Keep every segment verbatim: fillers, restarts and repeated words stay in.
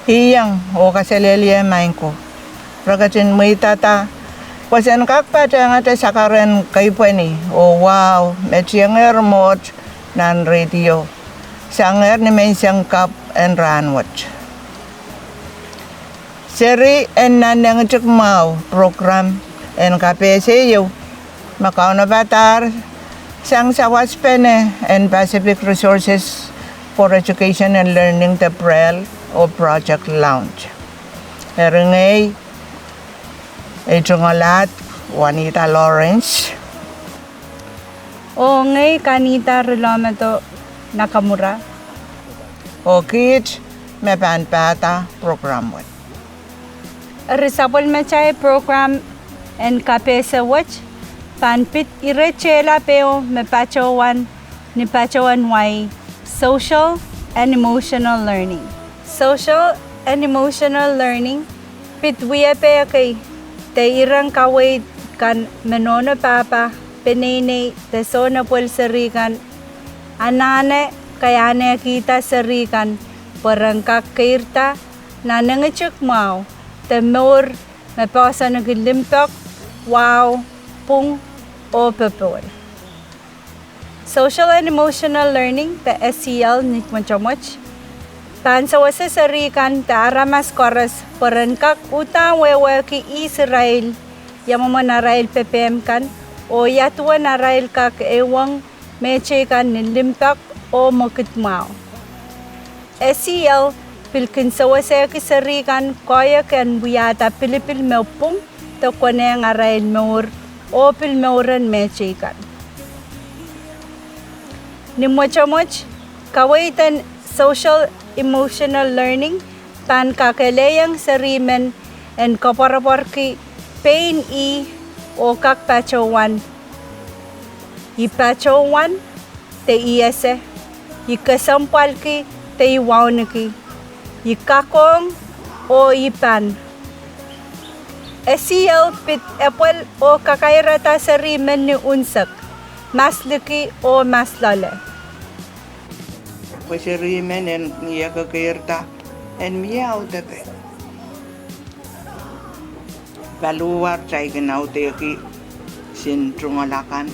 Kihong oh kaselehlie maing ko. Re ketin mweidada pwe sen kak patehngete sakar en keipweni oh wahu me tiengehr mwohd nan radio sangehr ni menseng kapw en rahnwet. Seri en Nannengitik Mwahu program en kapehse ieu me kaunopada sang sawaspene en Pacific Resources for Education and Learning de PREL oh Project Launch. Eri ngehi ei tungoal ahd Juanita Lawrence. Oh ngehi Kanita Rilomedo Nakamura. Oh kiht me pahn pahda program wet. Eri sapwellimatail program en kapehse wet pahn pid iretehla peo me patohwan ni patohwan wai social and emotional learning. Social and emotional learning pid wiepe ekei de iren kaweid kan me nohno pahpa, peneinei de sounpwong seri kan anahne kaiahnekihda seri kan pwe ren kak keirda nanengitik mwahu de mour me poahsoanki limpoak, wahu, pwung, oh popohl. Social and emotional learning de S E L ni mwotomwot pahn sewese seri kan de aramas koaros pwe ren kak uhdahn wehwehki ihs irail, ia mwomwen arail pepehm kan, oh ia duwen arail kak ehuong mehteikan ni limpoak oh mwekid mwahu. S E L pil kin sewesehki seri kan koahiek en wiahda pilipil me pwung de konehng arail mour oh pil mouren mehteikan. Ni mwotomwot, kaweid en social emotional learning pahn kakelehiong seri men en koapworopworki pein ih oh kak patohwan. I patohwan de I ese, I kesempwalki de I wauneki, I kakohng oh I pahn. S E L pid epwel oh kakairada seri men ni unsek, mas liki oh mas loale. Pwe seri men en ie kekeirda en mie audepe. Paliwar kitail kin audehki sin tungoal akan,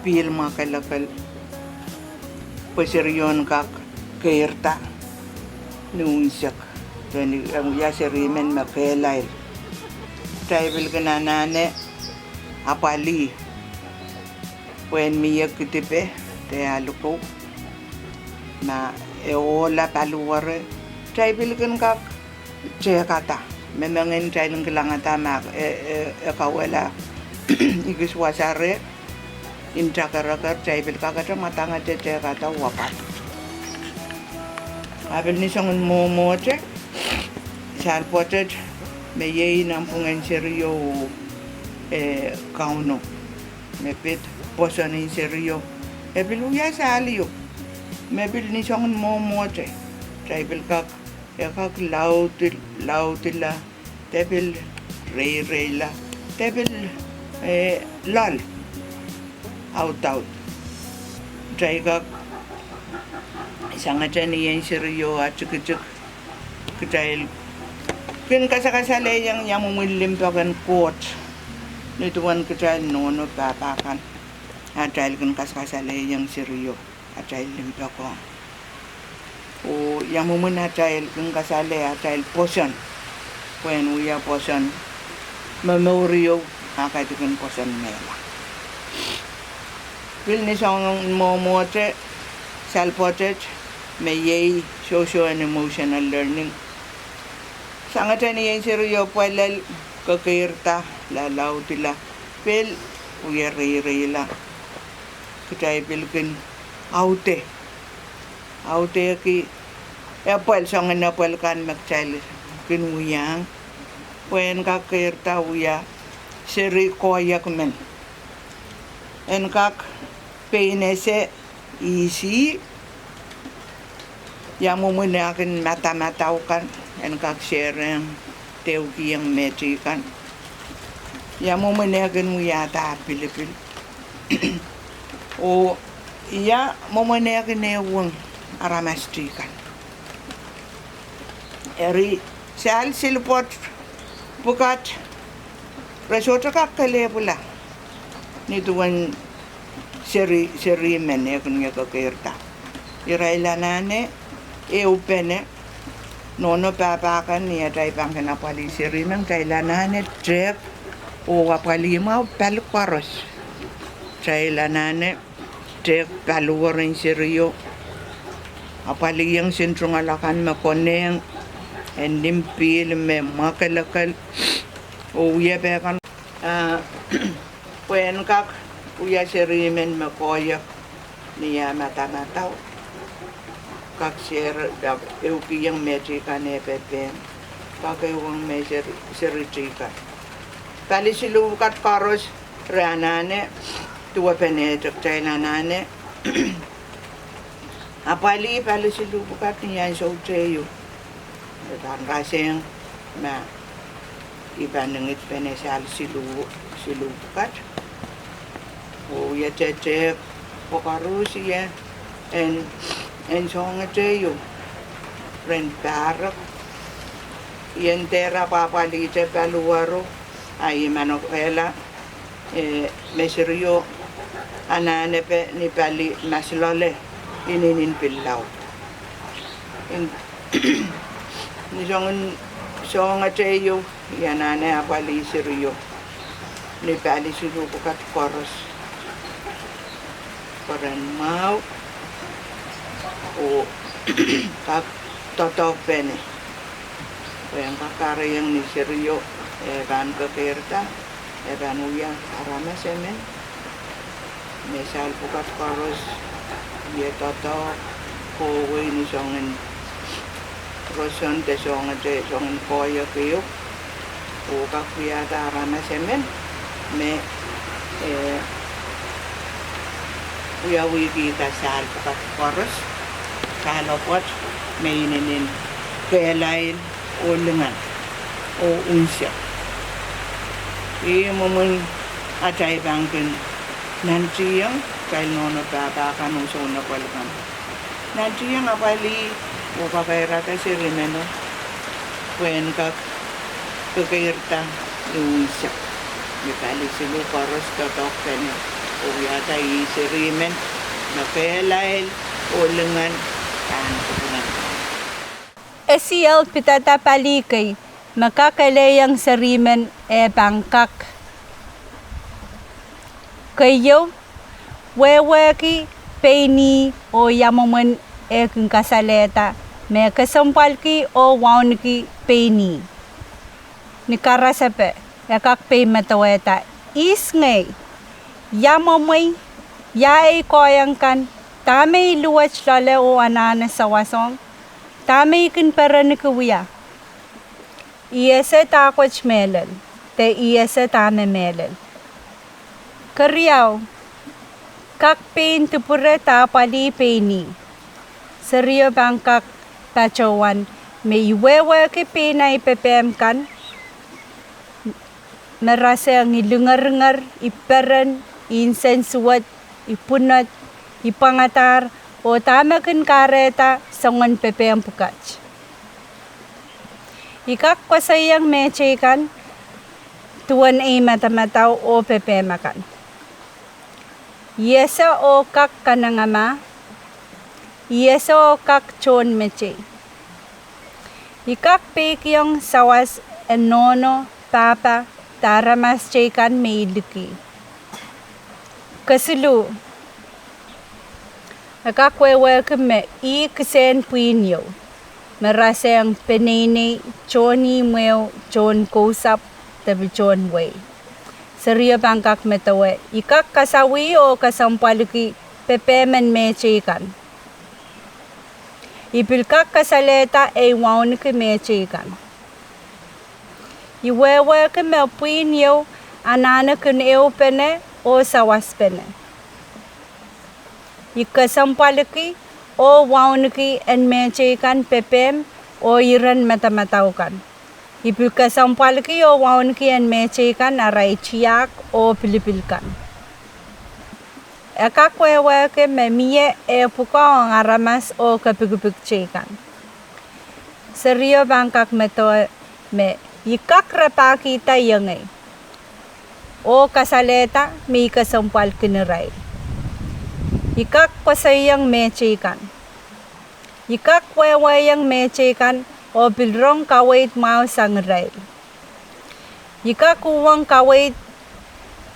pihl mwakelekel, pwe serio en kak keirda ni unsek, de ni, eh, wia seri men me kehlail. Kitail pil kin anahne apwalih pwe en mie kidipe de aluko, ma e ohla paliwere, kitail pil kin kak tehkada, me mengei kitail en kilangada ma e, e, e kauwehla ekis wasa reh, nta kereker, kitail pil kakete mwadangete tehkada oh apwalih. A pil ni soangen mwomwohte, sahl pwoatet me iei nanpwungen serio, eh, Kauno, me pid pwoson en serio, e pil wia sahl ieu, me pil ni soangen mwomwohte, kitail pil kak, e kak laudil, laudila, de pil reireila, de pil, eh, loal, audaud. Kitail kak sangete ni en serio a tikitik, kitail kin kasakasalehiong ia mwomwen limpoak en Koht, ni duwen kitail nohno pahpa kan, atail kin kasakasalehiong serio atail limpoak ong. Oh ia mwomwen atail kin kasale atail pwoson, pwehn wia pwoson me mour ieu, a kaidehkin pwoson mehla. Pil ni soangen mwomwohte, sahl pwoatet, me iei social and emotional learning. Sangete ni en serio pwelel, kekeirda, lalaudila, pil wie reireila, kitail pil kin aude, audehki epwel, soangen epwel kan me kitail kin wiahiong, pwe en kak keirda wia seri koahiek men. En kak pein ese ihs ih, ia mwomwen eh kin madamadau kan, en kak sharehiong, deukihong mehteikan. Ia mwomwen eh kin wiahda pilipil, oh ia mwomwen eh kin ehuong aramas teikan. Eri, sahl silipwoat pwukat, re sohte kak kelehpwla nin duwen seri, seri men eh kin kekeirda. Irail anahne ehupene, nohno pahpa kan, ni atail pahn kin apwalih seri men, kitail anahne tehk oh apwalih mwahu pali koaros. Kitail anahne tehk paliwar en serio, apwalih ong sen tungoal akan me konehng, en limpoak me mwakelekel, oh wiepe kan, ah, pwehn kak wia seri men me koahiek ni ah madamadau, kak seri, kak ehukihong me teikan eh pepehm, kak ehuong me seri, seri teikan. Pali siluh pwukat koaros, re anahne, duwepenehte kitail anahne apwalih pali siluh pwukat ni ansou tehieu. E pahn rasehng ma I pahn ingidpene sahl siluh, siluh pwukat. Oh ie te tehk pwe koaros ie en, en soahng tehieu, ren pahrek. I en dehr apwapwalihte paliwaro, a I manokehla, eh, me serio anahnepe ni pali masiloale inenen pil laud. Ni soangen, soahng tehieu, I anahne apwalih serio ni pali siluh pwukat koaros, pwe ren mwahu oh kak doadoahkpene, pwe en kak kahrehiong ni serio eh pahn kekeirda, e pahn wia aramas emen me sahl pwukat koaros, ie doadoahk, kohwei ni soangen roson de soahng te, soangen koahiek ehu, oh kak wiahda aramas emen me, eh, wiawihkihda sahl pwukat koaros, sahl pwukat me inenen kehlail oh lingan oh unsek. Ih mwomwen atail pahn kin nantihong, kitail nohno pahpa kan oh sounepwel kan, nantihong apwalih oh kakairada seri meno, pwe en kak kekeirda ni unsek, ni pali siluh koaros doadoahkpene, oh wiahda ih seri men me kehlail oh lingan, pahn kupwuren Esiel pidada pali kei me kak elehiong seri men eh pahn kak. Keieu, wehwehki pein ih oh ia mwomwen e kin kasalehda me kesempwalki oh wauneki pein ih. Ni karasepe, e kak pein medewehda, ihs ngehi? Ia mwomwen, ia ei koahiek kan? Dahme I luwet loale oh anahne sawas ong? Dahme I kin pereniki wia? I ese dahkot mehlel, de I ese dahme mehlel. Keriau, kak pein dipwure de apwalih pein ih. Serio pahn kak patohwan me I wehwehki pein ei pepehm kan, me rasehng I lingeringer, I peren, I nsensuwed, I pwunod, I pwangadahr, oh dahme kin kahrehda soangen pepehm pwukat. I kak koasoiong mehteikan duwen ei madamadau oh pepehm akan. I ese oh kak kanengamah, I ese oh kak tohnmetei. I kak peikiong sawas en nohno, pahpa, de aramas teikan me I liki. Kesiluh, e kak wehwehki me ih kisehn pwihn ieu, me rasehng peneinei, tohn ihmw ehu, tohn kousapw, de pil tohn wehi. Serio pahn kak medewe, I kak kasawih oh kesempwaliki pepehm en mehteikan. I pil kak kasalehda ei wauneki mehteikan. I wehwehki me pwihn ieu anahne kin ehupene oh sawaspene. I kesempwaliki oh wauneki en mehteikan pepehm oh iren madamadau kan. I pil kesempwaliki oh wauneki en mehteikan arail tiahk oh pilipil kan. E kak wehwehki me mie eh pwukoa ong aramas oh kepikipik teikan. Serio pahn kak medewe me I kak rapahkihda iengei oh kasalehda me I kesempwalkin irail. I kak koasoiong mehteikan. I kak wehwehiong mehteikan oh pil rong kaweid mwahu sang irail. I kak uhwong kaweid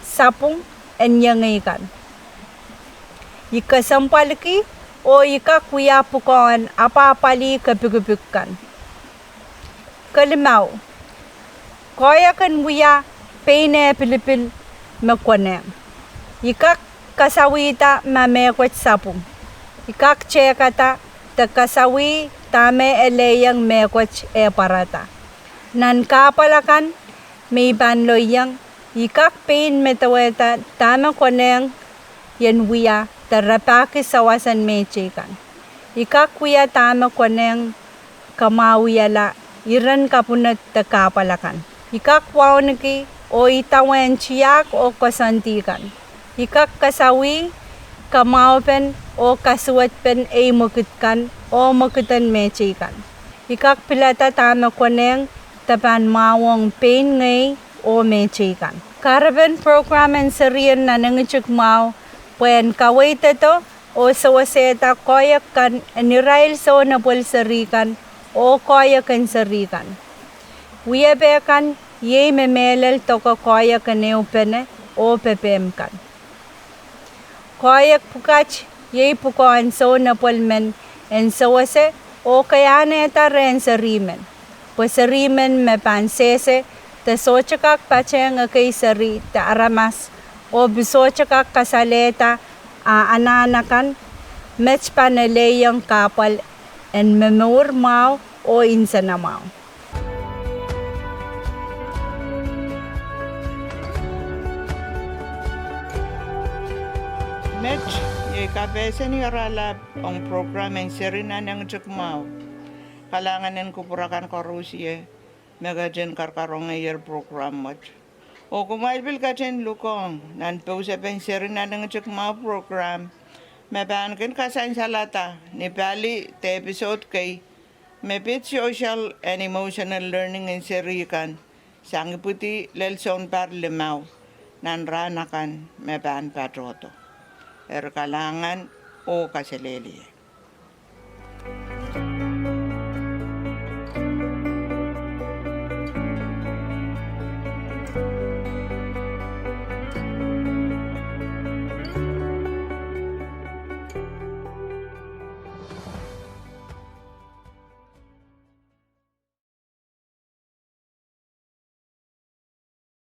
sapwung en iengei kan. I kesempwalki oh I kak wia pwukoahn apwahpwalih kepikipik kan. Kelimau, koahiek en wia pein eh pilipil me konehng. I kak kasawihda ma mehkot sapwung. I kak tehkada de kasawih dahme e lehiong mehkot eh pwarada. Nan kahpwal akan me I pahn loiong, I kak pein medewehda dahme konehng ien wia de rapahki sawas en mehteikan. I kak wia dahme konehng kamwahuwihala iren kapwunod de kahpwal akan. I kak wauneki oh idawehn tiahk oh koasoandi kan. I kak kasawih kamwahupen oh kasuwedpen ei mwekid kan oh mwekid en mehteikan. I kak pilada dahme konehng de pahn mwahuwong pein ngehi oh mehteikan. Kahrepen prokram en serien nanengitik mwahu pwehn kaweidodo oh sewesehda koahiek kan en irail sounepwel seri kan oh koahiek en seri kan. Wiepe kan iei me mehlel doke koahiek en ehupene oh pepehm kan. Koahiek pwukat iei pwukoahn sounepwel men en sewese oh kaiahnehda rehn seri men, pwe seri men me pahn sehse de sohte kak patehng ekei seri de aramas oh pil sohte kak kasalehda ah anahn akan, met pahn elehiong kahpwal en momour mwahu oh nsenamwahu. Met iei kapehse ni oaralap ong prokram en seri nanengitik mwahu. Kalahngan en kupwur akan koaros me ketin kakarongehier prokram wet. Oh kumwail pil ketin lukohng nan pousepen seri nanengitik mwahu prokram me pahn kin kasansalada ni pali de episode kei me pid social and emotional learning en seri kan sang ipwidi lel sounpar limau nan rahn akan me pahn patohdo. Eri kalahngan oh kaselehlie.